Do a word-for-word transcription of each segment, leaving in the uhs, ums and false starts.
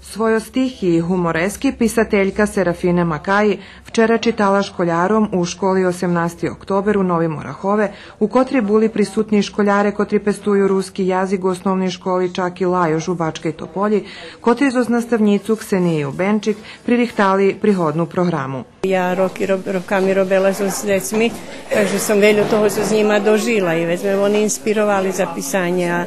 Свойо стихи и гуморески писателька Серафина Макаї вчера читала школяром у школи Осемнасти октобер у Новим Орахове, у котрей були присутни школяре котри пестую руски язик у Основней школи „Чаки Лайош” у Бачкей Тополї, котри зоз наставнїцу Ксению Бенчик пририхтали пригодну програму. Я роки роб-, роками робела зоз дзецми, так же сом вельо того зоз нїма дожила и вец ме вони инспировали за писанє. А,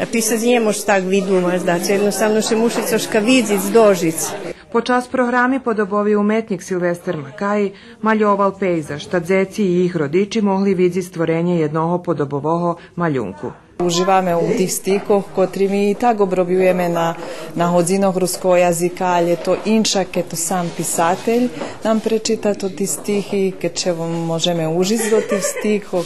а писац нє мож так видумац, значи, єдноставно ше муши цошка видзиц, дожиц. Под час програми подобови уметнїк Силвестер Макаї мальовал пейзаж, та дзеци и їх родичи могли видзиц створенє єдного подобового малюнку. Уживаме у тих стихох, котри ми и так обробюєме на, на годзинох руского язика, алє то иншак кед то сам писатель нам пречита тоти стихи, кед ше можеме ужиц до тих стихох,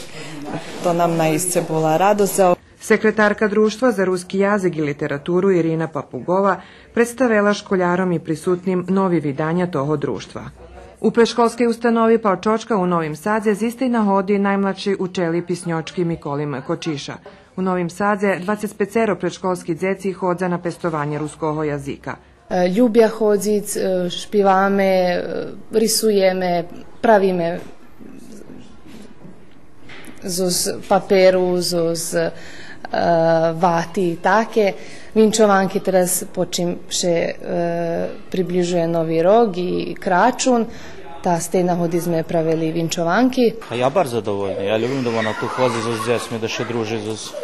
то нам наисце була радосц. Секретарка Дружтва за руски язик и литературу Ирина Папуґова представела школяром и присутним нови виданя того дружтва. У предшколскей установи „Палчочка” у Новим Садзе з истей нагоди наймладши учели писньочки Миколи М. Кочиша. У Новим Садзе двацец пецеро предшколски дзеци ходза на пестованє руского язика. Е, любя ходзиц, е, шпиваме, е, рисуєме, правиме зоз паперу, зоз, е, вати и таке. Винчованки тераз, почим ше, е, приближує Нови рок и Крачун, та з тей нагоди зме правели винчованки. А я барз задовольни. Я любим да вона ту ходзи зоз дзецми, да ше дружи зоз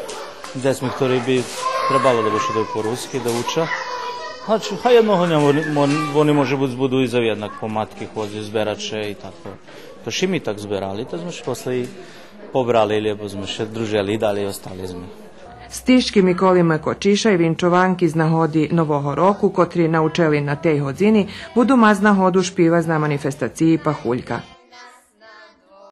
дзецми хтори би требало да бешедую по руски, да уча. Значи, хай єдного дня вони, мон-, вони, може буц, буду и завидак поматки ходзиц, зберац ше и тако. То ши ми так зберали, та зме ше после и побрали, лєбо зме ше дружели и далєй остали зме. Стишки Миколи М. Кочиша и винчованки з нагоди Нового року, котри научели на тей годзини, буду мац нагоду шпивац на манифестациї „Пахулька”.